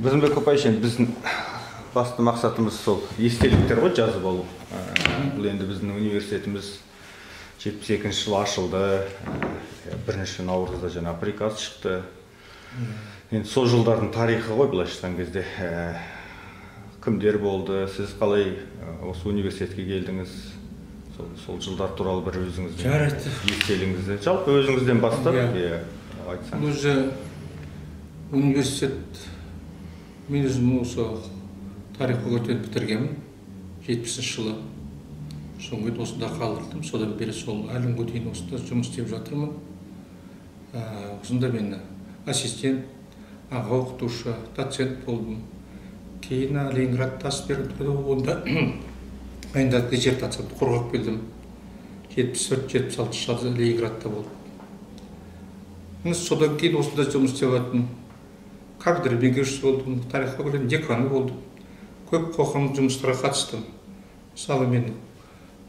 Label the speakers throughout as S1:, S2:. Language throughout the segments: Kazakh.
S1: Бізімбек Копаевич, енді біздің басты мақсатымыз сол естеліктер ғой, жазып алу. Бұл енді біздің университетіміз 72 жылы ашылды, 1 наурызда жаңа приказ шықты. Енді сол жылдардың тарихы ғой, былайша айтқан кезде. Кімдер болды, сіз қалай осы университетке келдіңіз, сол жылдар туралы бір өзіңіздің естелігіңізді, жалпы өзіңізден бастап айтсаңыз.
S2: Өзі университет, мен өзім осы тарих факультетін бітіргенмін 70 жылы. Содан кейін осында қалдырдым, содан бері сол әлі күнге дейін осында жұмыс істеп жатырмын. Осында мен ассистент, аға оқытушы, доцент болдым. Кейін Ленинградта аспирантурада онда кандидат диссертациямды қорғап келдім. 74-76 жылы Ленинградта болдым. Содан кейін осында жұмыс істеп жатырмын. Кафедра меңгерушісі болдым, тарих факультетінің деканы болдым. Көп қоғамдық жұмыстарға қатыстым. Мысалы, мен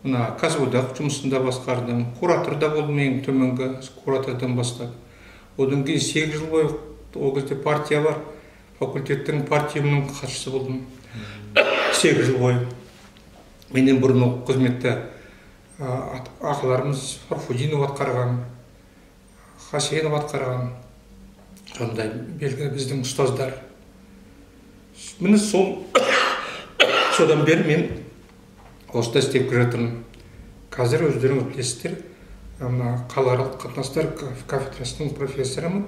S2: мына Казодақ жұмысында басқардым, куратор да болдым, ең төменгі куратордан бастап. Одан кейін 8 жыл бойы ол кезде партия бар, факультеттің партиямның хатшысы болдым. 8 жыл бойы. Менен бұрын ол қызметті ағаларымыз Фарфудинов атқарған, Хасенов атқарған, сондай белгілі біздің ұстаздар. Міне сол содан бері мен осында істеп келе жатырмын. Қазір өздеріңіз білесіздер, мына қалааралық қатынастар кафедрасының профессорымын.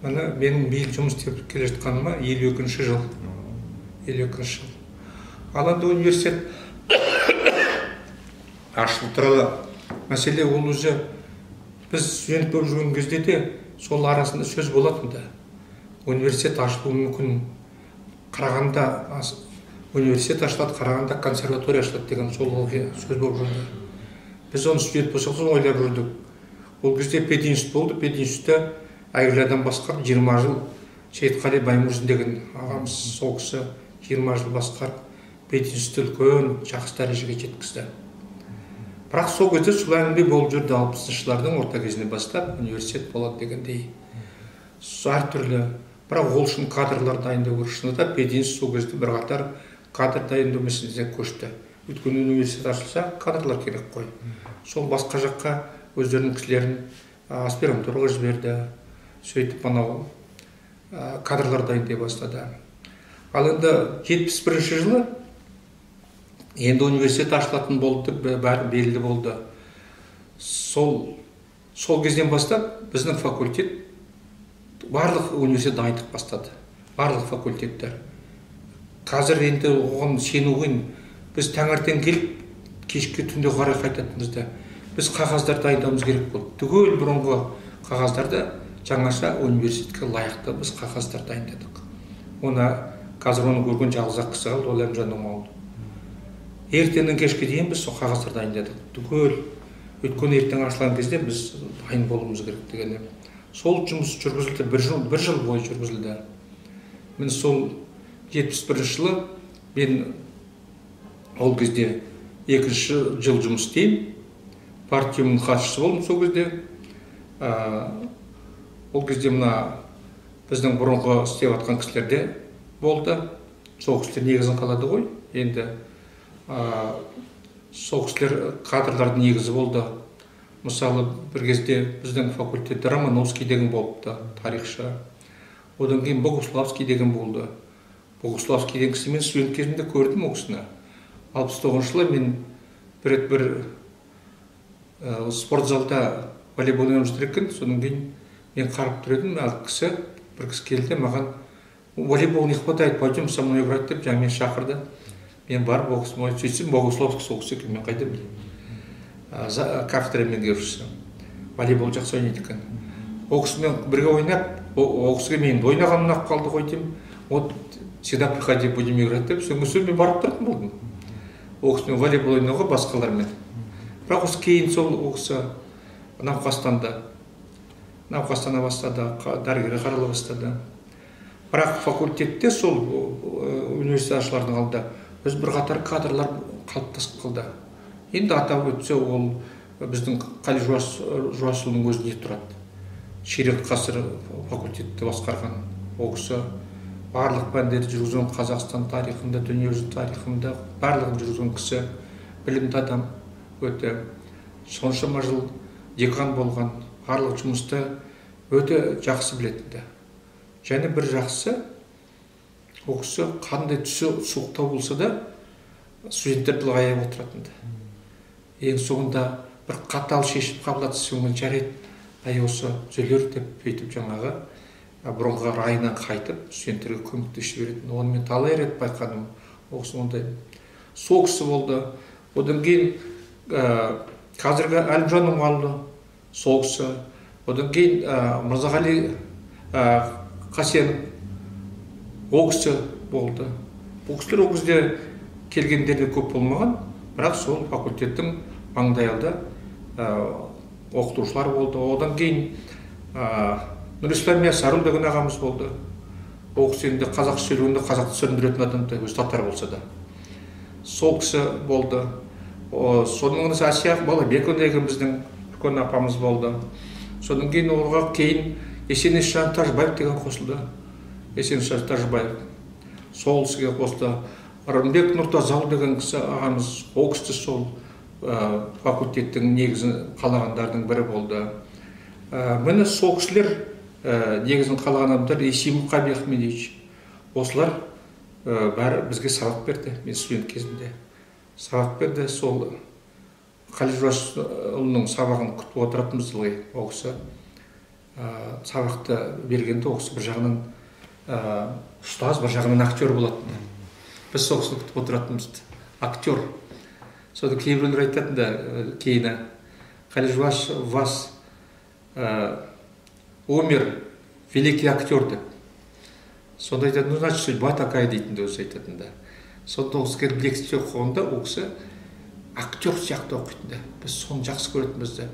S2: Міне менің биыл жұмыс істеп келе жатқаныма 52 жыл. 52 жыл. Ал енді университет ашылу туралы мәселе, ол уже біз студент болып жүрген кезде де сол арасында сөз болатын да. Университет ашылуы мүмкін, Қарағанда университет ашылады, Қарағанда консерватория ашылады деген сол сөз болып жүрді. Біз оны студент болсақ соны ойлап жүрдік. Ол кезде пединститут болды, пединститутта әйгілі адам басқарып 20 жыл Сейітқали Баймұрзин деген ағамыз, сол кісі 20 жыл басқарып пединститутты үлкен жақсы дәрежеге жеткізді. Бірақ сол кезде сол әңгіме болып жүрді, 60-шы жылдардың орта кезінен бастап университет болады дегендей. Әртүрлі, бірақ ол үшін кадрлар дайындау керек. Шынында да пединститут сол кезде бірқатар кадр дайындау мәселесіне көшті. Өйткені университет ашылса кадрлар керек қой. Сол басқа жаққа өздерінің кісілерін аспирантураға жіберді. Сөйтіп анау кадрлар дайындай бастады. Ал енді 71 жылы енді университет ашылатын болды деп бәрі белгілі болды. Сол кезден бастап біздің факультет барлық университет дайындық бастады. Барлық факультеттер. Қазір енді оған сену қиын. Біз таңертең келіп кешке түнде қарай қайтатынбыз да. Біз қағаздар дайындауымыз керек болды. Түгел бұрынғы қағаздарды жаңаша университетке лайықты біз қағаздар дайындадық. Оны қазір оны көрген жалғыз-ақ кісі қалды, ол Әлімжан Омаұлы. Ертеңнен кешке дейін біз сол қағаздар дайындадық. Түгел, өйткені ертең ашылған кезде біз дайын болуымыз керек деген. Сол жұмыс жүргізілді, бір жыл бойы жүргізілді. Мен сол 71 жылы мен ол кезде 2-ші жыл жұмыс істеймін. Партиямның хатшысы болдым сол кезде. Ол кезде мына біздің бұрынғы істеп жатқан кісілер де болды. Сол кісілер негізін қалады ғой. Енді сол кісілер кадрлардың негізі болды. Мысалы, бір кезде біздің факультетте Романовский деген болыпты, тарихшы. Одан кейін Богуславский деген болды. Богуславский деген кісі мен студент кезімде көрдім ол кісіні. 69 жылы мен бір рет бір спорт залда волейбол ойнап жүр екен. Содан кейін мен қарап тұр едім, ал кісі, бір кісі келді маған, волейбол не хватает, пойдем со мной играть деп жаңа мені шақырды. Мен барып ол кісі, сөйтсем Богуславский сол кісі екен, мен қайда білейін. Кафедра меңгерушісі. Волейбол жақсы ойнайды екен. Ол кісімен бірге ойнап, ол кісіге мен ойнағаным ұнап қалды ғой деймін. Вот всегда приходи, будем играть деп, содан мен барып тұратын болдым. Ол кісімен волейбол ойнауға басқалармен. Бірақ осы кейін сол ол кісі науқастанды. Науқастана бастады, дәрігерге қарала бастады. Бірақ факультетте сол университет ашылардың алдында біз бірқатар кадрлар қалыптасып қалды. Енді атап өтсе, ол біздің Қали Жуасұлының өзінде тұрады. Ширек ғасыр факультетті басқарған ол кісі Барлық пәндерді жүргізген, Қазақстан тарихында, дүниежүзі тарихында барлығын жүргізген кісі, білімді адам өте. Соншама жыл декан болған, барлық жұмысты өте жақсы білетін. Және бір жақсы, ол кісі қандай түсі суықтау болса да студенттерді аяп отыратын. Ең соңында бір қатал шешім қабылдады, соңында жарайды, ай осы түзелер деп бүйтіп жаңағы бұрынғы райынан қайтып студенттерге көмектесіп жіберетін. Оны мен талай рет байқадым. Ол кісі ондай. Сол кісі болды. Одан кейін қазіргі Әлімжан Омарұлы сол кісі. Одан кейін Мырзағали Қасенов ол кісі болды. Бұл кісілер ол кезде келгендері көп болмаған, бірақ сол факультеттің маңдайалды оқытушылар болды. Одан кейін Нұрислам Ясарұлы деген ағамыз болды. Ол кісі енді қазақ сөйлегенде қазақты сүріндіретін адам да, өзі татар болса да. Сол кісі болды. Соның Әсия Балабекова деген біздің үлкен апамыз болды. Содан кейін оларға кейін Есен Есжан Тәжібаев деген қосылды. Есен Есжан Тәжібаев сол кісіге қосылды. Рымбек Нұртазал деген кісі ағамыз, ол кісі сол факультеттің негізін қалағандардың бірі болды. Міне сол кісілер негізін қалаған адамдар, Есим Қаби Ахмедович, осылар бәрі бізге сабақ берді. Мен студент кезімде сабақ берді. Сол Қали Жуасұлының сабағын күтіп отыратынбыз ылғи. Ол кісі сабақты бергенде ол кісі бір жағынан ұстаз, бір жағынан актер болатын. Біз сол кісіні күтіп отыратынбыз, актер. Содан кейбіреулер айтатын да кейін, Қали Жуаш вас умер великий актер деп. Сонда айтады, ну значит судьба такая дейтін де өзі айтатын да. Сонда ол кісі келіп лекция оқығанда ол кісі актер сияқты оқитын да. Біз соны жақсы көретінбіз де.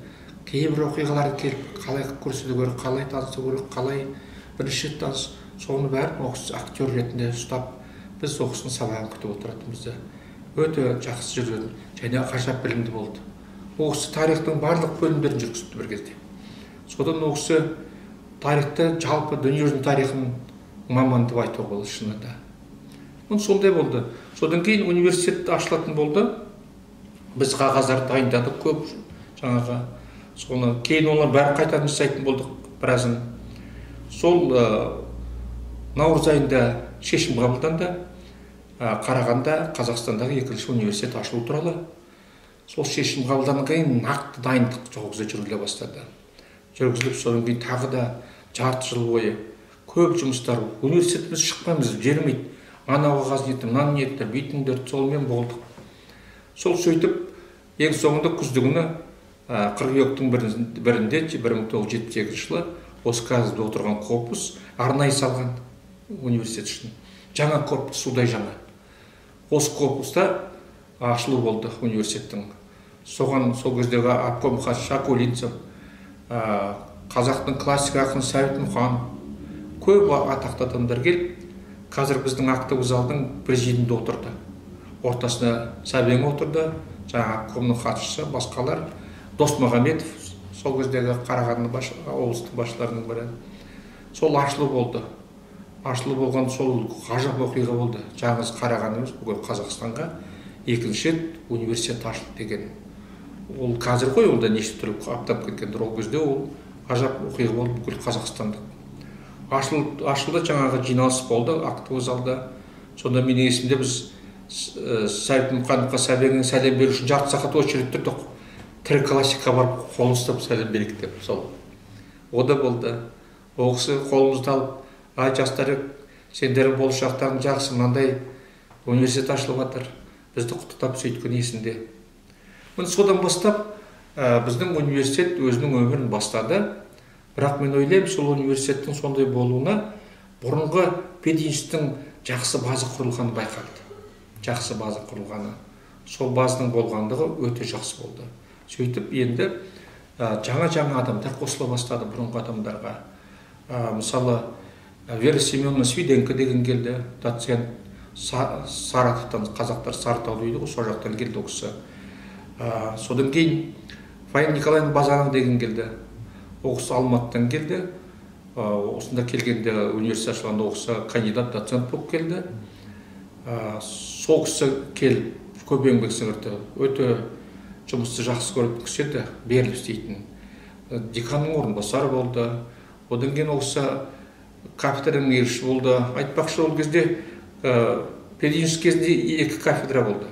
S2: Кейбір оқиғалар келіп қалай көрсету керек, қалай танысу керек, қалай бірінші рет таныс, соны бәрін ол кісі актер ретінде ұстап, біз ол кісінің сабағын күтіп отыратынбыз да. Өте жақсы жүрген және ғажап білімді болды. Ол кісі тарихтың барлық бөлімдерін жүргізді бір кезде. Содан ол кісі тарихты, жалпы дүниежүзінің тарихын маман деп айтуға болады шынында. Сондай болды. Содан кейін университет ашылатын болды. Біз қағаздарды дайындадық көп жаңағы. Соны кейін олар бәрі қайтадан жасайтын болдық біразын. Сол наурыз айында шешім қабылданды. Қарағанда Қазақстандағы екінші университет ашылу туралы. Сол шешім қабылданғаннан кейін нақты дайындық жүргізіле бастады. Жүргізіліп, содан кейін тағы да жарты жыл бойы көп жұмыстар. Университетіміз шықпаймыз, жермейді. Анау қағаз нетті, мынаны нетті, бүйтіңдер, солмен болдық. Сол сөйтіп, ең соңында күздігіні қыркүйектің бірінде, 1978 жылы осы қазір отырған корпус арнайы салған университет үшін. Жаңа корпус, судай жаңа. Осы корпуста ашылу болды университеттің. Соған сол кездегі обком хатшысы Акулинцев, қазақтың классик ақыны Сәбит Мұқанов, көп атақты адамдар келіп, қазір біздің актовый залдың президиумында отырды. Ортасына Сәбең отырды, жаңа обкомның хатшысы, басқалар, Досмағамбетов, сол кездегі Қарағанды облыстық басшыларының бірі. Сол ашылу болды. Ашылу болған сол ғажап оқиға болды. Жалғыз Қарағанды емес, бүкіл Қазақстанға екінші рет университет ашылды деген. Ол қазір ғой, онда неше түрлі аптап кеткендер. Ол кезде ол ғажап оқиға болды бүкіл Қазақстандық. Ашылды, жаңағы жиналыс болды актовый залда. Сонда менің есімде біз Сәбит Мұқановқа Сәбеңнің сәлем беру үшін жарты сағат очередь тұрдық. Тірі классикқа барып қол ұстап сәлем берейік деп. Сол о да болды. Ол кісі қолымызды алып, ай жастар, сендердің болашақтарың жақсы, мынандай университет ашылып жатыр, бізді құттықтап сөйткен есімде. Міне содан бастап біздің университет өзінің өмірін бастады. Бірақ мен ойлаймын, сол университеттің сондай болуына бұрынғы пединституттың жақсы база құрылғаны байқалды. Жақсы база құрылғаны. Сол базаның болғандығы өте жақсы болды. Сөйтіп енді жаңа-жаңа адамдар қосыла бастады бұрынғы адамдарға. Мысалы, Вера Семеновна Свиденко деген келді, доцент, Саратовтан, қазақтар Сарытау дейді ғой, сол жақтан келді ол кісі. Содан кейін Фаина Николаевна Базанова деген келді. Ол кісі Алматыдан келді. Осында келгенде университет ашылғанда ол кісі кандидат доцент болып келді. Сол кісі келіп көп еңбек сіңірді. Өте жұмысты жақсы көретін кісі еді, беріліп істейтін. Деканның орынбасары болды. Одан кейін ол кісі кафедра меңгерушісі болды. Айтпақшы, ол кезде пединститут кезінде 2 кафедра болды.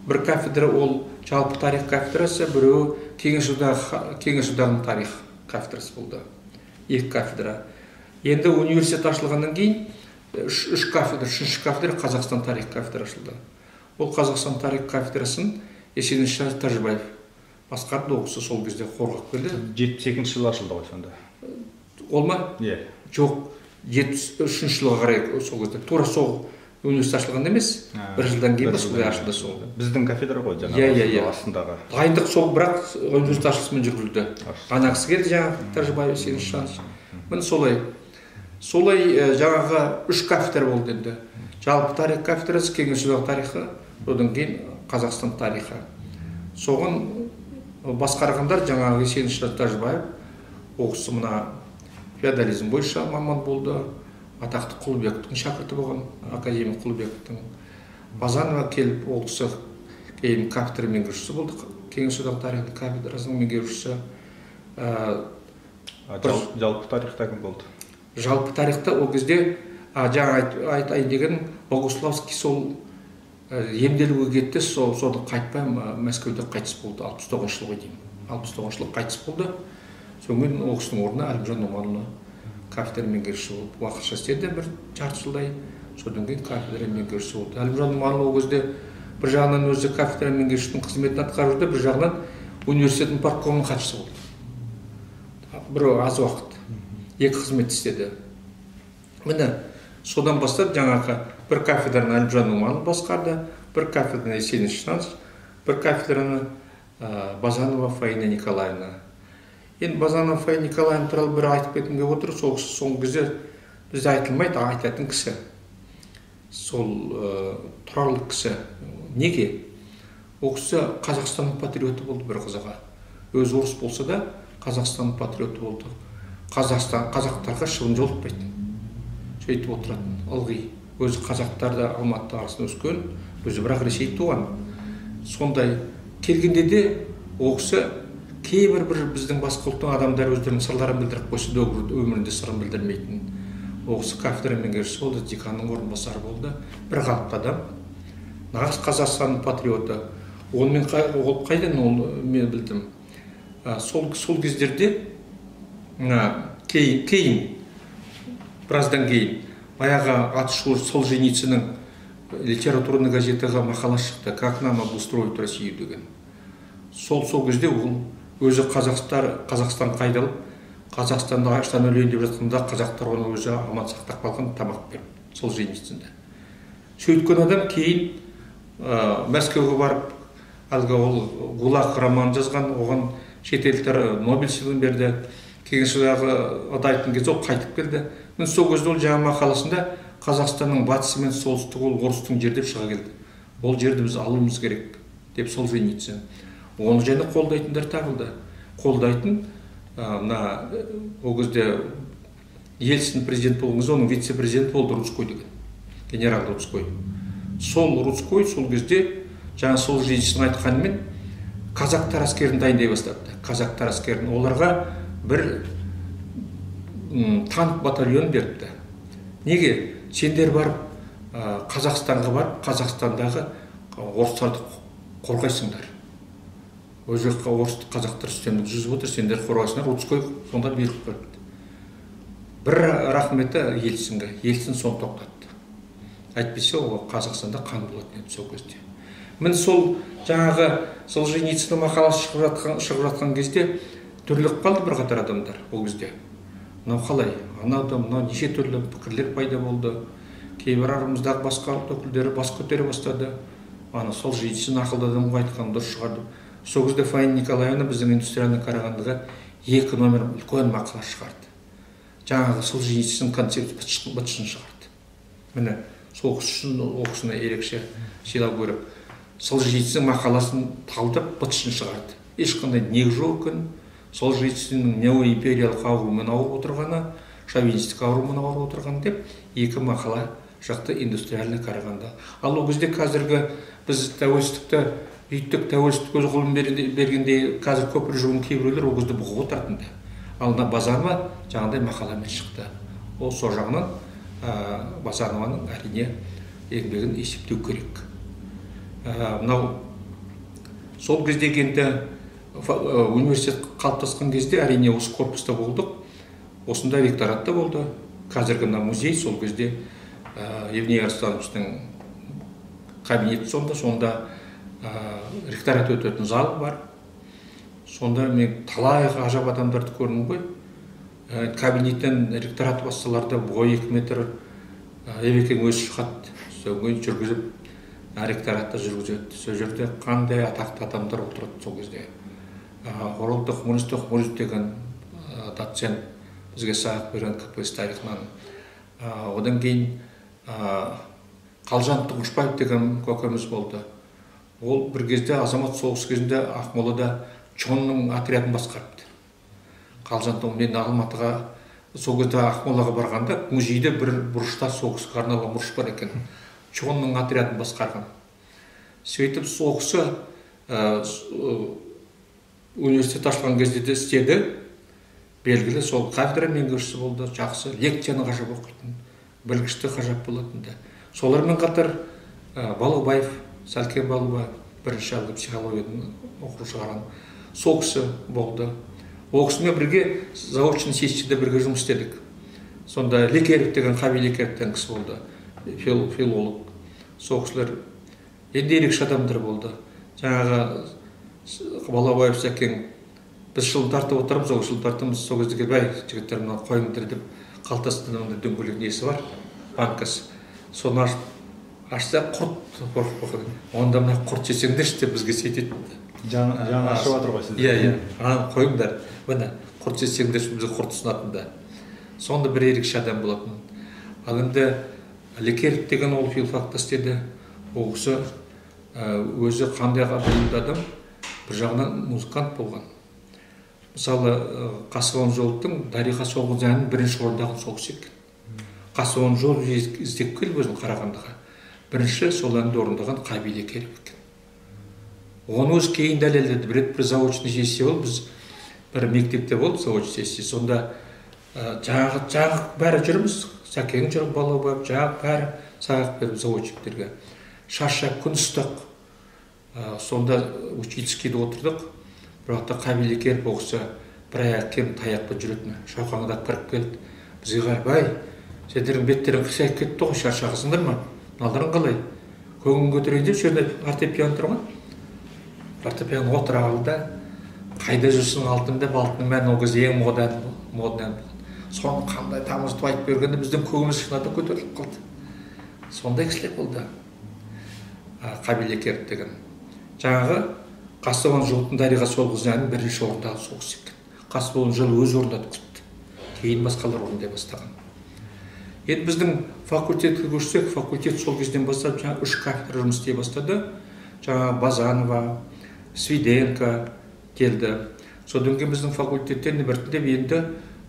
S2: Бір кафедра ол жалпы тарих кафедрасы, біреуі Кеңес одағының тарих кафедрасы болды. 2 кафедра. Енді университет ашылғаннан кейін 3 кафедра, 3-ші кафедра Қазақстан тарих кафедра ашылды. Ол Қазақстан тарих кафедрасын Есен Тәжібаев басқарды. Ол кісі сол кезде қорғап келді.
S1: 72 жылы ашылды ғой сонда.
S2: Ол ма?
S1: Иә.
S2: Жоқ, 73 жылға қарай сол кезде. Тура сол университет ашылған емес, бір жылдан кейін солай ашылды сол.
S1: Біздің кафедра ғой жаңағы.
S2: Иә, иә.
S1: Астындағы.
S2: Дайындық сол, бірақ университет ашылысымен жүргізілді. Ана кісі келді жаңағы Тәжібаев Есен Шанович. Міне солай. Солай жаңағы 3 кафедра болды енді. Жалпы тарих кафедрасы, Кеңес одағы тарихы, одан кейін Қазақстан тарихы. Соған басқарғандар жаңағы Есен Тәжібаев, ол кісі мына феодализм бойынша маман болды. Атақты Құлыбековтің шәкірті болған, академик Құлыбековтің. Базанова келіп, ол кісі кейін кафедра меңгерушісі болды, Кеңес одағы тарихы кафедрасының меңгерушісі.
S1: Жалпы тарихта кім болды?
S2: Жалпы тарихта ол кезде жаңа айтайын деген Богуславский сол емделуге кетті, соны қайтпай Мәскеуде қайтыс болды, 69 жылғы деймін. 69 жылы қайтыс болды. Содан кейін ол кісінің орнына Әлімжан Омарұлы кафедра меңгерушісі болып уақытша істеді бір жарты жылдай. Содан кейін кафедра меңгерушісі болды. Әлімжан Омарұлы ол кезде бір жағынан өзі кафедра меңгерушісінің қызметін атқарып жүрді, бір жағынан университеттің парткомының хатшысы болды. Бір аз уақыт 2 қызмет істеді. Міне содан бастап жаңағы бір кафедраны Әлімжан Омарұлы басқарды, бір кафедраны Есен Шанович, бір кафедраны Базанова Фаина Николаевна. Енді Базанова Фаина Николаевна туралы бір айтып кеткім келіп отыр. Сол кісі соңғы кезде бізде айтылмайды, айтатын кісі. Сол тұрарлық кісі. Неге? Ол кісі Қазақстанның патриоты болды бір қызығы. Өзі орыс болса да Қазақстанның патриоты болды. Қазақстан, қазақтарға шыбын жолытпайтын. Сөйтіп отыратын ылғи. Өзі қазақтар да Алматы арасында өскен, өзі бірақ Ресейде туған. Сондай келгенде де ол кісі кейбір бір біздің басқа ұлттың адамдары өздерінің сырларын білдіріп қойса да өмірінде сырын білдірмейтін. Ол кісі кафедра меңгерушісі болды, деканның орынбасары болды. Бір қалыпты адам. Нағыз Қазақстанның патриоты. Онымен ол қайдан оны мен білдім. Сол кездерде кейін, біраздан кейін баяғы атышулы Солженицынның литературный газетаға мақала шықты, «Как нам обустроить Россию» деген. Сол кезде ол өзі Қазақстан қайдалып, Қазақстанды аштан өлейін деп жатқанда қазақтар оны өзі аман сақтап қалған, тамақ беріп, Солженицынды. Сөйткен адам кейін Мәскеуге барып, әлгі ол ГУЛАГ романын жазған, оған шетелдіктер Нобель сыйлығын берді. Кеңес одағы ыдырайтын кезде ол қайтып келді. Міне сол кезде ол жаңа мақаласында Қазақстанның батысы мен солтүстігі ол орыстың жері деп шыға келді. Ол жерді біз алуымыз керек деп Солженицын. Оны және қолдайтындар табылды. Қолдайтын мына ол кезде Ельцин президент болған кезде оның вице-президенті болды Руцкой деген, генерал Руцкой. Сол Руцкой сол кезде жаңа Солженицын айтқанымен қазақтар әскерін дайындай бастапты. Қазақтар әскерін оларға бір танк батальон беріпті. Неге? Сендер барып Қазақстанға барып, Қазақстандағы орыстарды қорғайсыңдар. Ол жаққа орыс қазақтар үстемдік жүргізіп отыр, сендер қорғайсыңдар. Руцкой сонда бұйрық беріпті. Бір рахметі Ельцинге. Ельцин соны тоқтатты. Әйтпесе ол Қазақстанда қан болатын еді сол кезде. Міне сол жаңағы Солженицынның мақаласы шығып жатқан кезде дүрлігіп қалды бірқатар адамдар ол кезде. Мынау қалай? Анау да мынау неше түрлі пікірлер пайда болды. Кейбір арамыздағы басқа ұлт өкілдері бас көтере бастады. Ана Солженицын ақылды адамға айтқан дұрыс шығар деп. Сол кезде Фаина Николаевна біздің индустриальный Қарағандыға 2 номер үлкен мақала шығарды. Жаңағы Солженицын концепция бытшын шығарды. Міне сол кісі үшін ол кісіні ерекше сыйлау керек. Солженицын мақаласын талдап бытшын шығарды. Ешқандай негіз жоқ екен. Солженицынның неоимпериялық аурумен ауырып отырғаны, шовинистік аурумен ауырып отырғаны деп 2 мақала шықты индустриальный Қарағанды. Ал ол кезде қазіргі біз тәуелсіздікті үйттік, тәуелсіздік өз қолын бергенде қазір көпір жүрген кейбіреулер ол кезде бұғып отыратын да. Ал мына Базанова жаңағыдай мақаламен шықты. Ол сол жағынан Базанованың әрине еңбегін есептеу керек. Мынау сол кездегі енді университет қалыптасқан кезде әрине осы корпуста болдық, осында ректоратта болды. Қазіргі мына музей сол кезде Евгений Арыстановичтің кабинеті сонда ректорат өтетін зал бар. Сонда мен талай ғажап адамдарды көрдім ғой. Кабинеттен ректорат басталарда бойы 2 метр Евекең өзі шығады, содан жүргізіп ректоратта жүргізеді. Сол жерде қандай атақты адамдар отырады сол кезде. Орал Тоқмұрыз деген доцент бізге сабақ берген КПС тарихынан. Одан кейін Қалжан Тұңғышбаев деген көкеміз болды. Ол бір кезде азамат соғысы кезінде Ақмолада Чонның отрядын басқарыпты. Қалжан Тоқмұрыз мен Алматыға сол кезде Ақмолаға барғанда музейде бір бұрышта соғысқа арналған бұрыш бар екен. Чонның отрядын басқарған. Сөйтіп соғысы университет ашылған кезде де істеді. Белгілі сол кафедра меңгерушісі болды, жақсы лекцияны ғажап оқитын, білгішті ғажап болатын да. Солармен қатар Балубаев, Сәлкен Балубаев, бірінші әлгі психологияны оқып шығарған сол кісі болды. Ол кісімен бірге заочный сессияда бірге жұмыс істедік. Сонда Лекеров деген, Қабил Лекеров деген кісі болды, филолог. Сол кісілер енді ерекше адамдар болды. Жаңағы Балабаев Сәкен, біз шылым тартып отырмыз, ол шылым тартамыз, сол кезде келіп, әй, жігіттер, мына қойыңдар деп қалтасында мынандай дөңгелек несі бар, банкасы. Соны ашса құрт қорқып, онда мына құрт жесеңдерші деп бізге сөйтетін.
S1: Жаны ашып жатыр ғой сізді.
S2: Иә, иә, ананы қойыңдар, міне құрт жесеңдерші, бізге құрт ұсынатын да. Сонда бір ерекше адам болатын. Ал енді Лекеров деген ол филфакта істеді. Ол кісі өзі қандай білімді адам, бір жағынан музыкант болған. Мысалы, Қасымхан Жоловтың Дариға соғыс әнін бірінші орындаған сол кісі екен. Қасымхан Жолов іздеп келіп өзін Қарағандыға. Бірінші сол әнді орындаған Қабил Лекеров екен. Оны өзі кейін дәлелдеді. Бір рет бір заочный сессия болды, біз бір мектепте болды заочный сессия. Сонда жаңағы бәрі жүрміз, Сәкең жүр, Балабаев, жаңағы бәрі сабақ беріп заочниктерге. Шаршап күн ыстық. Сонда учительскийде отырдық. Бірақ та Қабил Лекеров ол кісі бір аяқ кем таяқпен жүретін, шауқаңдап кіріп келді. Бізге қарап, әй, сендердің беттерің қисайып кетті ғой, шаршағансыңдар ма? Мыналарың қалай? Көңілін көтерейін деп, сол жерде фортепиано тұрған. Фортепиано отыра қалды да, қайда жүрсің алтын деп, алтынның мәні ол кезде ең мода ән болған. Соны қандай тамызытып айтып бергенде біздің көңіліміз шынында көтеріліп қалды. Сондай кісілер болды. Қабил Лекеров деген. Жаңағы Қасымхан Жоловтың Дариға соғыс әнін бірінші орындаған сол кісі екен. Қасымхан Жолов өзі орындатқызыпты. Кейін басқалар орындай бастаған. Енді біздің факультетке көшсек, факультет сол кезден бастап жаңа 3 кафедра жұмыс істей бастады. Жаңа Базанова, Свиденко келді. Содан кейін біздің факультеттен біртіндеп енді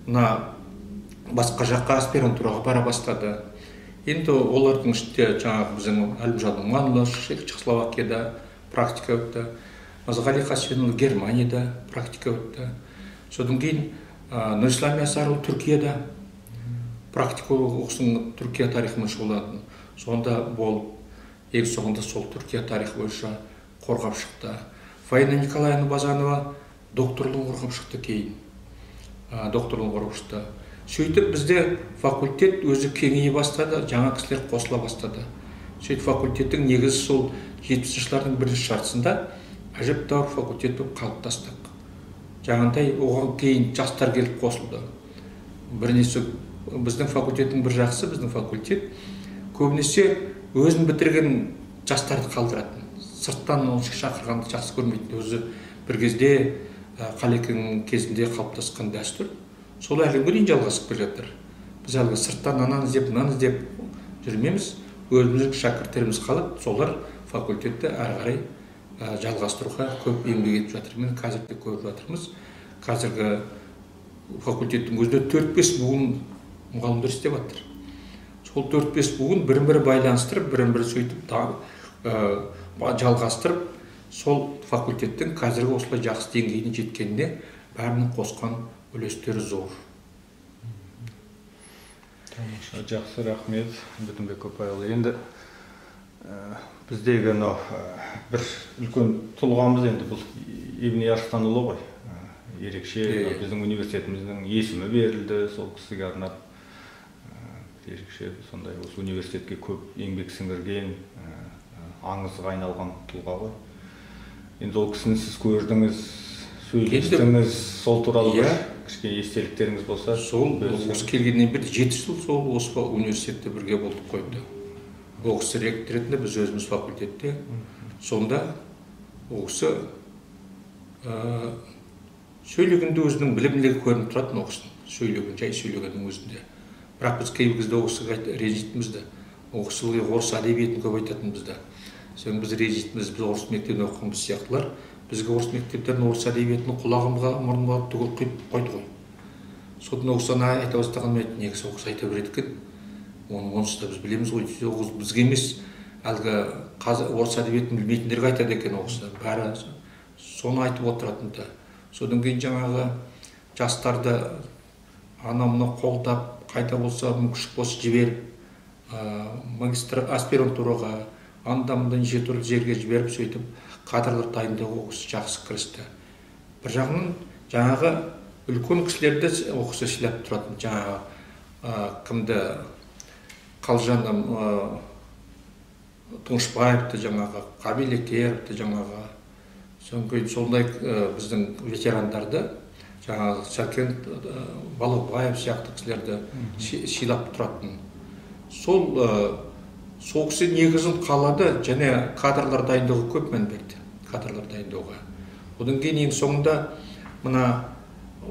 S2: мына басқа жаққа аспирантураға бара бастады. Енді олардың ішінде жаңағы біздің Әлімжан Нұғманұлы Чехословакияда практика өтті. Мазғали Қасенұлы Германияда практика өтті. Содан кейін Нұрислам Ясарұлы Түркияда практика оқысын, Түркия тарихымен шұғылданды. Сонда болып, ең соңында сол Түркия тарихы бойынша қорғап шықты. Фаина Николаевна Базанова докторлығын қорғап шықты кейін. Докторлығын қорғап шықты. Сөйтіп бізде факультет өзі кеңейе бастады, жаңа кісілер қосыла бастады. Сөйтіп факультеттің негізі сол 70-ші жылдардың бірінші жартысында әжептәуір факультет болып қалыптастық. Жаңағыдай оған кейін жастар келіп қосылды. Бірнеше біздің факультеттің бір жақсы, біздің факультет көбінесе өзін бітірген жастарды қалдыратын. Сырттан онша шақырғанды жақсы көрмейтін. Өзі бір кезде Қалекеңнің кезінде қалыптасқан дәстүр. Сол әлі күнге дейін жалғасып келе жатыр. Біз әлгі сырттан ананы іздеп, мынаны іздеп жүрмейміз. Өзіміздің шәкірттеріміз қалып, солар факультетті әрі қарай жалғастыруға көп еңбек етіп жатыр. Міне қазір де көріп жатырмыз. Қазіргі факультеттің өзінде 4-5 буын мұғалімдер істеп жатыр. Сол 4-5 буын бірін-бірі байланыстырып, бірін-бірі сөйтіп жалғастырып, сол факультеттің қазіргі осылай жақсы деңгейіне жеткеніне бәрінің қосқан үлестері зор.
S1: Жақсы, рахмет, Бітімбек Көпайұлы. Енді біздегі мынау бір үлкен тұлғамыз енді бұл Евней Арыстанұлы ғой. Ерекше біздің университетіміздің есімі берілді сол кісіге арнап. Ерекше сондай осы университетке көп еңбек сіңірген, аңызға айналған тұлға ғой. Енді ол кісіні сіз көрдіңіз, сөйлестіңіз, сол туралы бір кішкене естеліктеріңіз болса.
S2: Сол осы келгеннен бері 7 жыл сол осы университетте бірге болдық қой енді. Ол кісі ректор ретінде, біз өзіміз факультетте. Сонда ол кісі сөйлегенде өзінің білімділігі көрініп тұратын, ол кісінің сөйлеген, жай сөйлегеннің өзінде. Бірақ біз кейбір кезде ол кісіге ренжитінбіз де. Ол кісі ылғи орыс әдебиетін көп айтатынбыз да. Соны біз ренжитінбіз, біз орыс мектебінде оқығанбыз сияқтылар. Бізге орыс мектептерінің орыс әдебиетін құлағымызға, мұрнымызға түгел құйып қойды ғой. Содан ол кісі ана айта бастағанмен айтты, негізі ол кісі айта береді екен. Оны онсыз да біз білеміз ғой, ол кісі бізге емес, әлгі орыс әдебиетін білмейтіндерге айтады екен ол кісі. Бәрі соны айтып отыратын да. Содан кейін жаңағы жастарды ана-мына қолдап, қайда болса мүмкіншілік болса жіберіп, магистр аспирантураға, анда-мында неше түрлі жерге жіберіп, сөйтіп кадрлар дайындауға ол кісі жақсы кірісті. Бір жағынан жаңағы үлкен кісілерді ол кісі сыйлап тұратын, жаңағы кімді, Қалжан Тұңғышбаевты, жаңағы Қабилекеровті, жаңағы содан кейін сондай біздің ветерандарды, жаңағы Сәкен Балаубаев сияқты кісілерді сыйлап тұратын. Сол кісі негізін қалады және кадрлар дайындауға көп мән берді, кадрлар дайындауға. Одан кейін ең соңында мына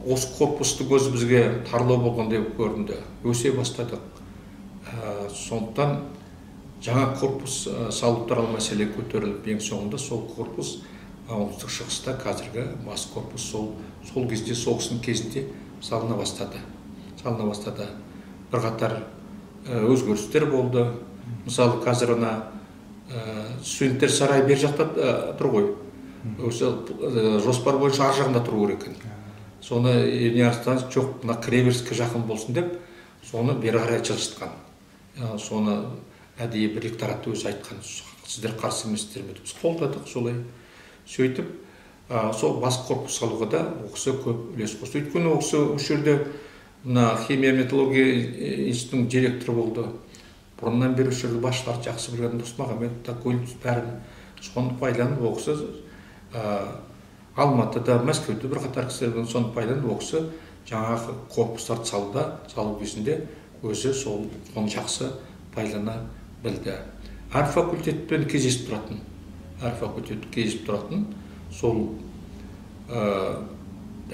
S2: осы корпустың өзі бізге тарлау болғандай көрінді, өсе бастадық. Сондықтан жаңа корпус салу туралы мәселе көтеріліп, ең соңында сол корпус оңтүстік шығыста қазіргі бас корпус сол кезде соғыстың кезінде салына бастады. Салына бастады. Бірқатар өзгерістер болды. Мысалы, қазір ана студенттер сарайы бер жақта тұр ғой. Осы жоспар бойынша ар жағында тұру керек екен. Соны Евней Арыстанович жоқ, мына кіреберіске жақын болсын деп, соны бері қарай жылжытқан. Соны әдейі бір ректоратты өзі айтқан, сіздер қарсы емессіздер ме деп. Біз қолдадық солай. Сөйтіп, сол бас корпус салуға да ол кісі көп үлес қосты. Өйткені ол кісі осы жерде мына химия металлургия институтының директоры болды. Бұрыннан бері осы жерде басшылар жақсы білген Досмағамбет, Такөлов бәрін соны пайдаланып ол кісі Алматыда, Мәскеуде бірқатар кісілермен соны пайдаланып ол кісі жаңағы корпустарды салу кезінде өзі сол оны жақсы пайдалана білді. Әр факультетпен кездесіп тұратын, әр факультетпен кездесіп тұратын, сол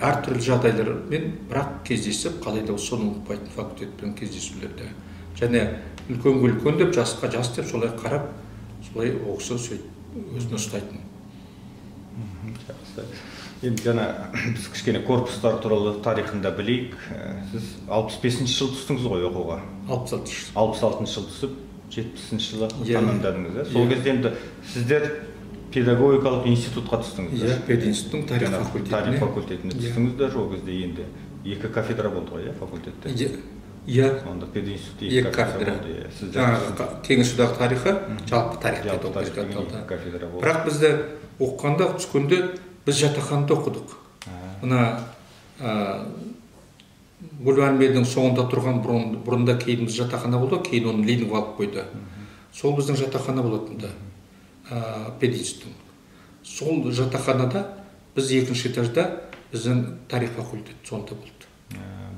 S2: әртүрлі жағдайлармен бірақ кездесіп, қалай да болса соны ұмытпайтын факультетпен кездесулерде. Және үлкенге үлкен деп, жасқа жас деп солай қарап, солай ол кісі сөйтіп өзін ұстайтын.
S1: Жақсы. Енді жаңа біз кішкене корпустар туралы тарихында білейік. Сіз 65-ші жыл түстіңіз ғой оқуға?
S2: 66-шы жыл.
S1: 66-шы жыл түсіп, 70-ші жылы тәмамдадыңыз, ә? Сол кезде енді сіздер педагогикалық институтқа түстіңіздер.
S2: Иә, пединституттың тарих факультетіне.
S1: Тарих факультетіне түстіңіздер. Ол кезде енді 2 кафедра болды ғой, иә, факультетте?
S2: Иә.
S1: Онда пединститутта
S2: 2
S1: 2 кафедра
S2: кафедра.
S1: болды, иә. Сіздер
S2: Жаңағы Кеңес Одағы тарихы, жалпы тарих
S1: Жалпы
S2: деді ол
S1: тарих
S2: кезде
S1: деген
S2: аталды.
S1: 2 кафедра болды.
S2: Бірақ бізді оқығанда, түскенде біз жатақханада оқыдық. Мына Гүлбармедың соңында тұрған бұрында кейін біз жатақхана болды, кейін оны Ленин алып қойды. Сол біздің жатақхана болатын да, пединституттың. Сол жатақханада біз екінші этажда біздің тарих факультеті сонда болды.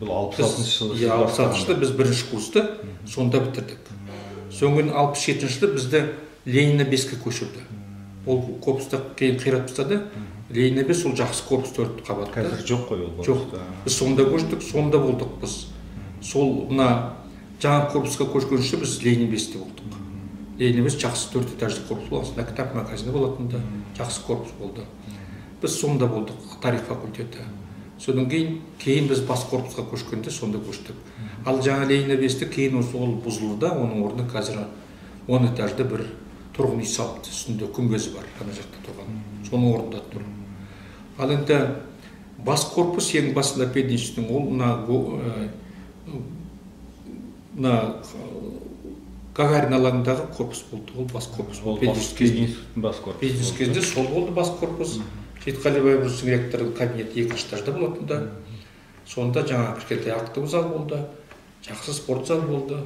S1: Бұл 66-шы жылы
S2: Иә, 66-шы жылы біз бірінші курсты сонда бітірдік. Содан кейін 67-ші жылы бізді Ленина 5-ке көшірді. Ол корпусты кейін қиратып тастады. Ленина 5 ол жақсы корпус, 4 қабатты.
S1: Қазір жоқ қой ол
S2: Жоқ.
S1: корпуста.
S2: Біз сонда көштік, сонда болдық біз. Сол мына жаңа корпусқа көшкенше біз Ленин 5-те болдық. Ленин 5 жақсы 4 этажды корпус болды, астында кітап магазині болатын да, жақсы корпус болды. Біз сонда болдық, тарих факультеті. Содан кейін біз бас корпусқа көшкенде сонда көштік. Ал жаңа Ленина 5-ті кейін ол бұзылды да, оның орнына қазір 10 этажды бір тұрғын үй салыпты, үстінде күмбезі бар, ана жақта тұрған. Соның орнында тұр. Ал енді бас корпус ең басында пединституттың ол мына Гагарин алаңындағы корпус болды, ол бас корпус болды.
S1: Пединституттың бас корпусы.
S2: Пединститут кезінде сол болды бас корпус. Сейтқали байымыздың ректорының кабинеті екінші этажда болатын да. Сонда жаңа кішкентай актовый зал болды, жақсы спорт зал болды.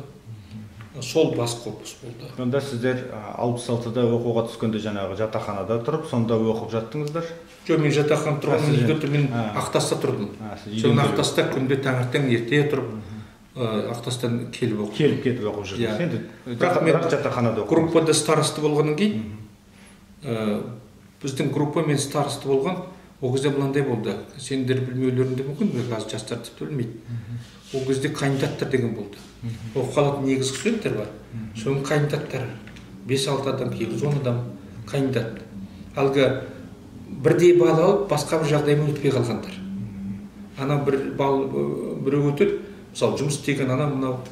S2: Сол бас корпус болды.
S1: Сонда сіздер 66-да оқуға түскенде жаңағы жатақханада тұрып, сонда оқып жаттыңыздар?
S2: Жоқ, мен жатақханада тұрғанмын, үйде тұрдым, мен Ақтаста тұрдым. Соны Ақтаста күнде таңертең ерте тұрып, Ақтастан келіп оқыдым.
S1: Келіп кетіп оқып жүрдіңіз. Енді
S2: бірақ мен
S1: жатақханада оқыдым.
S2: Группада староста болғаннан кейін, біздің группа мен староста болған, ол кезде мынандай болды. Сендер білмеулерің де мүмкін, қазір жастар тіпті білмейді. Ол кезде кандидаттар деген болды. Оқып қалатын негізгі студенттер бар. Соның кандидаттары 5-6 адам, 8-10 адам кандидат. Әлгі бірдей балл алып, басқа бір жағдаймен өтпей қалғандар. Ана бір балл біреу өтеді, мысалы жұмыс істеген ана мынау,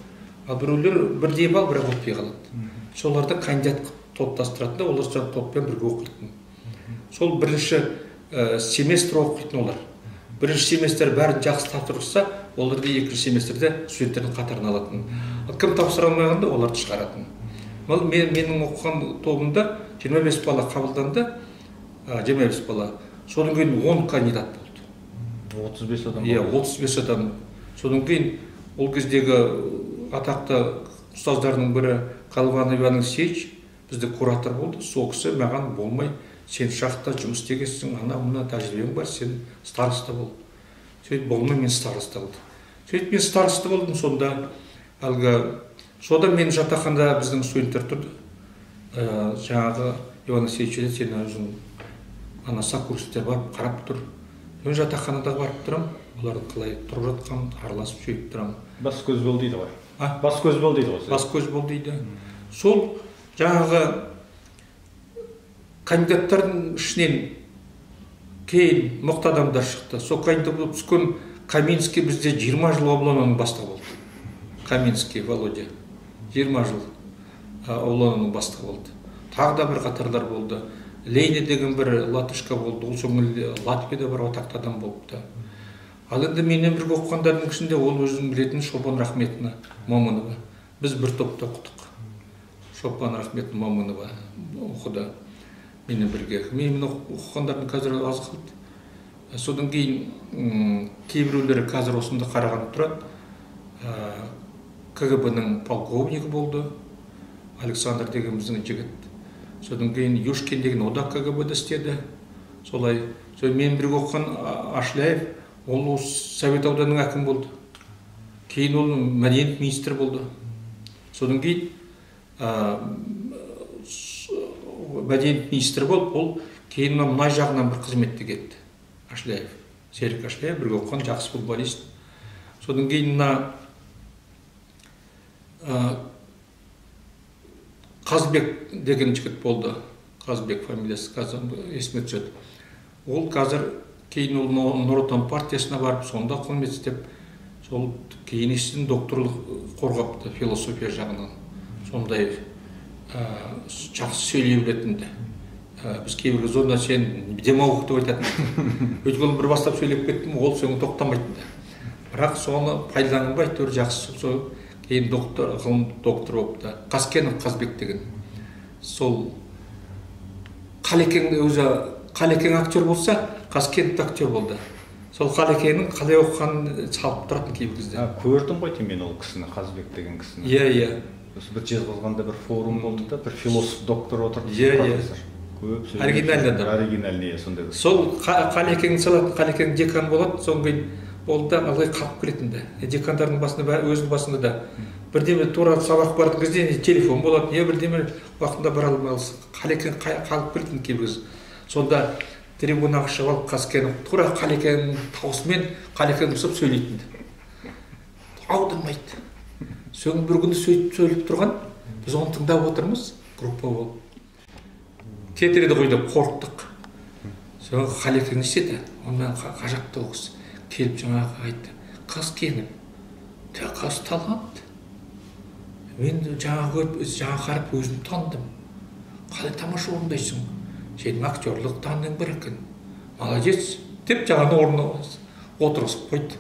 S2: ал біреулер бірдей балл бірақ өтпей қалады. Соларды кандидат топтастыратын да, олар сол топпен бірге оқитын. Сол бірінші семестр оқитын олар. Бірінші семестр бәрін жақсы тапсырса, оларды екінші семестрде студенттердің қатарына алатын. Ал кім тапсыра алмағанда, оларды шығаратын. Ал менің оқыған тобымда 25 бала қабылданды, 25 бала. Содан кейін 10 кандидат болды.
S1: 35 адам.
S2: Иә, 35 адам. Содан кейін ол кездегі атақты ұстаздарының бірі Қалван Иван Алексеевич бізде куратор болды. Сол кісі маған болмай, сен шахта жұмыс істегенсің, ана мына тәжірибең бар, сен староста бол. Сөйтіп болмай мен староста болдым. Сөйтіп мен староста болдым сонда. Әлгі содан мен жатақханада біздің студенттер тұрды. Жаңағы Иван Алексеевич айтады, сен өзің ана сокурсниктер барып қарап тұр. Мен жатақханада барып тұрамын, олардың қалай тұрып жатқанын араласып сөйтіп тұрамын.
S1: Бас көз бол дейді ғой. Бас көз бол дейді ғой.
S2: Бас көз бол дейді. Сол жаңағы кандидаттардың ішінен кейін мықты адамдар шықты. Сол кандидат болып түскен Каминский бізде 20 жыл облононың бастығы болды. Каминский Володя 20 жыл облононың бастығы болды. Тағы да бір қатарлар болды. Лейне деген бір латышка болды. Ол соңғы Латвияда бір атақты адам болыпты. Ал енді менен бірге оқығандардың ішінде ол өзің білетін Шолпан Рахметовна Мамынова. Біз бір топта оқыдық. Шолпан Рахметовна Мамынова оқыды менен бірге. Менімен оқығандардың қазір аз қалды. Содан кейін кейбіреулері қазір осында Қарағанды тұрады. КГБ-ның полковнигі болды. Александр деген біздің жігіт. Содан кейін Юшкин деген ода КГБ-да істеді. Солай. Сол мен бірге оқыған Ашляев, ол Совет ауданының әкімі болды. Кейін ол мәдениет министрі болды. Содан кейін мәдениет министрі болып, ол кейін мұнай жағынан бір қызметте кетті. Ашляев, Серік Ашляев бірге оқыған жақсы футболист. Содан кейін мына Қазбек деген жігіт болды. Қазбек фамилиясы қазір есіме түседі. Ол қазір кейін ол Нұр Отан партиясына барып, сонда қызмет істеп, сол кейін ісін докторлық қорғапты философия жағынан. Сондай жақсы сөйлей білетін де. Біз кейбір кезде сен демагог деп айтатын. Өйткені бір бастап сөйлеп кеттім, ол соны тоқтамайтын да. Бірақ соны пайдаланбай әйтеуір жақсы сол кейін доктор, ғылым докторы болыпты. Қаскенов Қазбек деген. Сол Қалекең өзі, Қалекең актер болса, Қаскенов та актер болды. Сол Қалекеңнің қалай оқығанын салып тұратын кейбір кезде.
S1: Көрдім ғой мен ол кісіні, Қазбек деген кісіні.
S2: Иә, иә.
S1: Осы бір Жезқазғанда бір форум болды да, бір философ доктор отырды.
S2: Иә, иә.
S1: Көп сөйлеп.
S2: Оригинальный адам.
S1: Оригинальный, сондай бір.
S2: Сол Қалекең салатын, Қалекең декан болады, содан кейін болды да ылғи қалып келетін де. Декандардың басында, өзінің басында да. Бірдеме тура сабақ баратын кезде не телефон болады, не бірдеме уақытында бара алмай қалсың. Қалекең қалып келетін кейбір кезде. Сонда трибунаға шығып алып Қаскенов тура Қалекеңнің дауысымен Қалекең ұқсап сөйлейтін де. Аудырмайды. Содан бір күні сөйтіп сөйлеп тұрған, біз оны тыңдап отырмыз, группа болып. Кетер еді ғой деп қорықтық. Содан Қалекең не істеді? Онымен ғажапты ол кісі. Келіп жаңағы айтты, қыз келіп, қыз талант. Мен жаңа көріп, жаңа қарап өзім таныдым. Қалай тамаша орындайсың? Сенің актерлық таның бар екен. Молодец деп жаңаны орнына отырғызып қойды.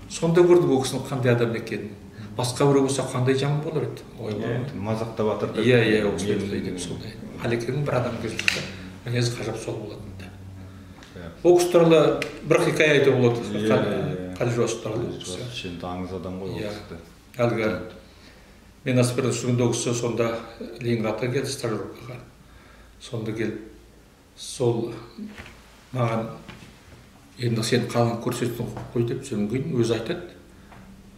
S2: Сонда көрдік ол кісінің қандай адам екенін. Басқа біреу болса қандай жаман болар еді.
S1: Ойбай, мазақтап жатыр деп.
S2: Иә, иә, осылай деп сондай. Қалекеңнің бір адамгершілігі, мінезі ғажап сол болатын да. Ол кісі туралы бір хикая айтуға болады. Қали Жуасов туралы.
S1: Енді аңыз адам ғой ол кісі.
S2: Әлгі мен аспирантта жүргенде ол кісі сонда Ленинградқа келді стажировкаға. Сонда келіп сол маған енді сен қаланы көрсеттің қой деп, содан кейін өзі айтады,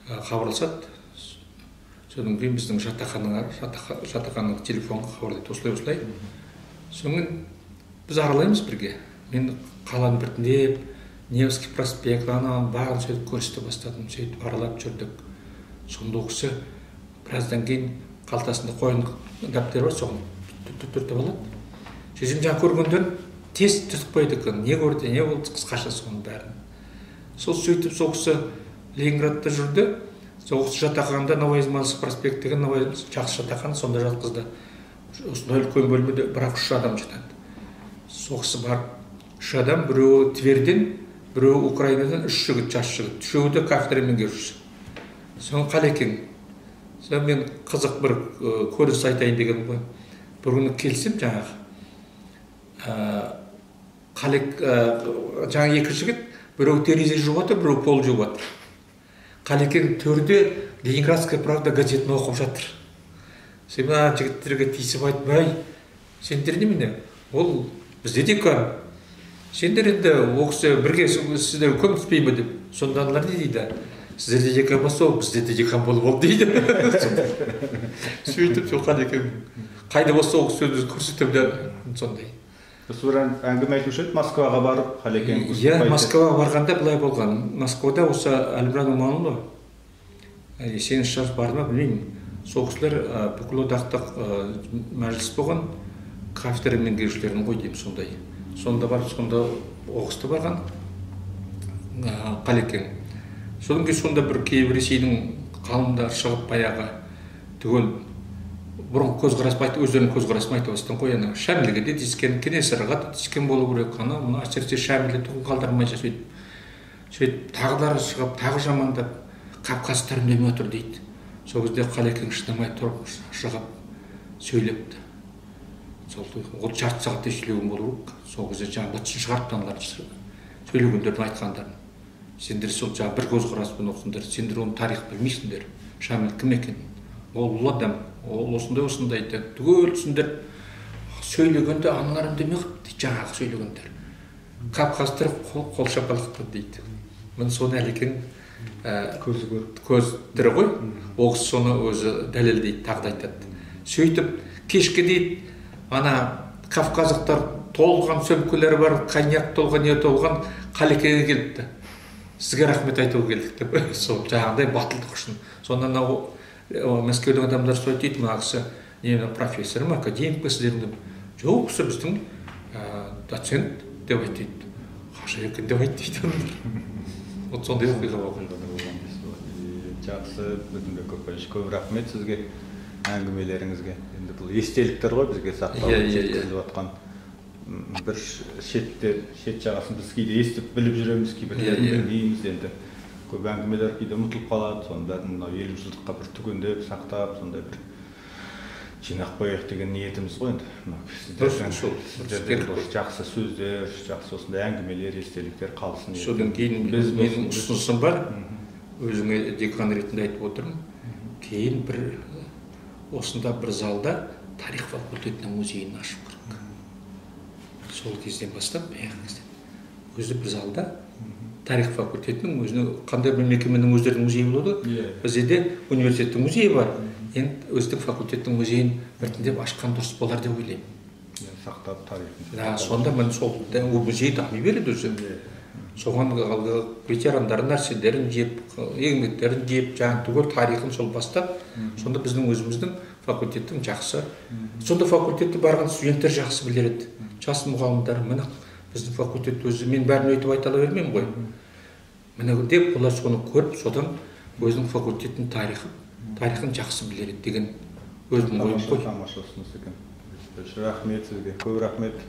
S2: хабарласады. Содан кейін біздің жатақхананың телефонға хабарлайды, осылай осылай. Содан кейін біз аралаймыз бірге. Мен қаланы біртіндеп, Невский проспект, анау барлығын сөйтіп көрсете бастадым, сөйтіп аралап жүрдік. Сонда ол кісі біраздан кейін қалтасында қойын дәптері бар, соны түртіп алады. Сосын жаңа көргендерін тез түртіп қояды екен, не көрді, не болды, қысқаша соның бәрін. Сол сөйтіп сол кісі Ленинградта жүрді. Сол кісі жатақханада Новоизмайловский проспект деген жақсы жатақхана, сонда жатқызды. Осындай үлкен бөлмеде бірақ 3 адам жатады. Сол кісі барып 3 адам, біреуі Тверден, біреуі Украинадан, 3 жігіт, жас жігіт, үшеуі де кафедра меңгерушісі. Соны Қалекең, соны мен қызық бір көрініс айтайын деген ғой. Бір күні келсем жаңағы, жаңа 2 жігіт, біреуі терезе жуып жатыр, біреуі пол жуып жатыр. Қалекең төрде Ленинградская правда газетін оқып жатыр. Сен мына жігіттерге тиісіп айтып, әй, сендер немене? Ол бізде декан. Сендер енді ол кісі бірге сіздерге көмектеспей ме деп. Сонда аналар не дейді? Сіздерде декан болса, бізде де декан болып болды дейді. Сөйтіп сол Қалекең қайда болса ол кісі өзі көрсетемін де сондай.
S1: Осы бір әңгіме айтушы еді, Москваға барып Қалекең.
S2: Иә, Москваға барғанда былай болған. Москвада осы Әлімжан Оманұлы, сен жас барды ма білмеймін. Сол кісілер бүкіл одақтық мәжіліс болған, кафедра меңгерушілерін ғой деймін сондай. Сонда барып, сонда оқысты барған Қалекең. Содан кейін сонда бір кейбір Ресейдің ғалымдары шығып баяғы түгел бұрын көзқарасын айтып, өздерінің көзқарасын айтып бастан қой, ана Шәмілге де тиіскен, Кенесарыға да тиіскен болу керек, ана мына әсіресе Шәмілді түгел қалдырмай сөйтіп. Сөйтіп тағылары шығып, тағы жамандап, Кавказдар үндемей отыр дейді. Сол кезде Қалекең шыдамай тұрып шығып сөйлепті. Сол ол жарты сағаттай сөйлеген болу керек. Сол кезде жаңағы бытшын шығарыпты аналар сөйлегендердің айтқандарын. Сендер сол жаңағы бір көзқараспен оқысыңдар, сендер оны тарих білмейсіңдер. Шәміл кім екен? Ол ұлы адам, ол осындай осындай деп түгел түсіндіріп сөйлегенде аналар үндемей қалыпты, жаңағы сөйлегендер. Кавказдар қол шапалақтады дейді. Міне соны Әлекең
S1: көзі көріп,
S2: көз тірі ғой, ол кісі соны өзі дәлелдейді, тағы да айтады. Сөйтіп кешке дейді, ана кавказдықтар толған сөмкелері бар, коньяк толған, не толған Қалекеңге келіпті. Сізге рахмет айтуға келдік деп, сол жаңағыдай батылдық үшін. Сонда анау Мәскеудің адамдары солай дейді, мына кісі не профессор ма, академик пе сіздердің деп. Жоқ, кісі біздің доцент деп айтты дейді. Қажа екен деп айтты дейді. Вот сондай оқиға болған.
S1: Жақсы, Бүтінбек Көпбаевич, көп рахмет сізге әңгімелеріңізге. Енді бұл естеліктер ғой бізге сақталып жеткізіліп жатқан. Бір шет жағасын біз кейде естіп біліп жүреміз, кейбіреулерін білмейміз енді. Көп әңгімелер кейде ұмытылып қалады, соның бәрін мынау 50 жылдыққа бір түгендеп, сақтап, сондай бір жинақ қояйық деген ниетіміз ғой енді. Сіздерден жақсы сөздер, жақсы осындай әңгімелер, естеліктер қалсын.
S2: Содан кейін менің ұсынысым бар, өзіңе декан ретінде айтып отырмын. Кейін бір осында бір залда тарих факультетінің музейін ашу керек. Сол кезден бастап, өзі бір залда тарих факультетінің өзінің қандай бір мекеменің өздерінің музейі болады. Бізде де университеттің музейі бар. Енді өздік факультеттің музейін біртіндеп ашқан дұрыс болар деп ойлаймын.
S1: Сақтап тарихын.
S2: Сонда міне сол музей дами береді өзі. Соған ветерандардың нәрселерін жеп, еңбектерін жеп, жаңа түгел тарихын сол бастап, сонда біздің өзіміздің факультеттің жақсы. Сонда факультетте барған студенттер жақсы білер еді. Жас мұғалімдер, міне біздің факультет өзі, мен бәрін өйтіп айта ала бермеймін ғой. Міне деп олар соны көріп, содан өзінің факультеттің тарихын жақсы білер еді деген өзімнің ойым ғой.
S1: Тамаша ұсыныс екен. Рахмет сізге, көп рахмет.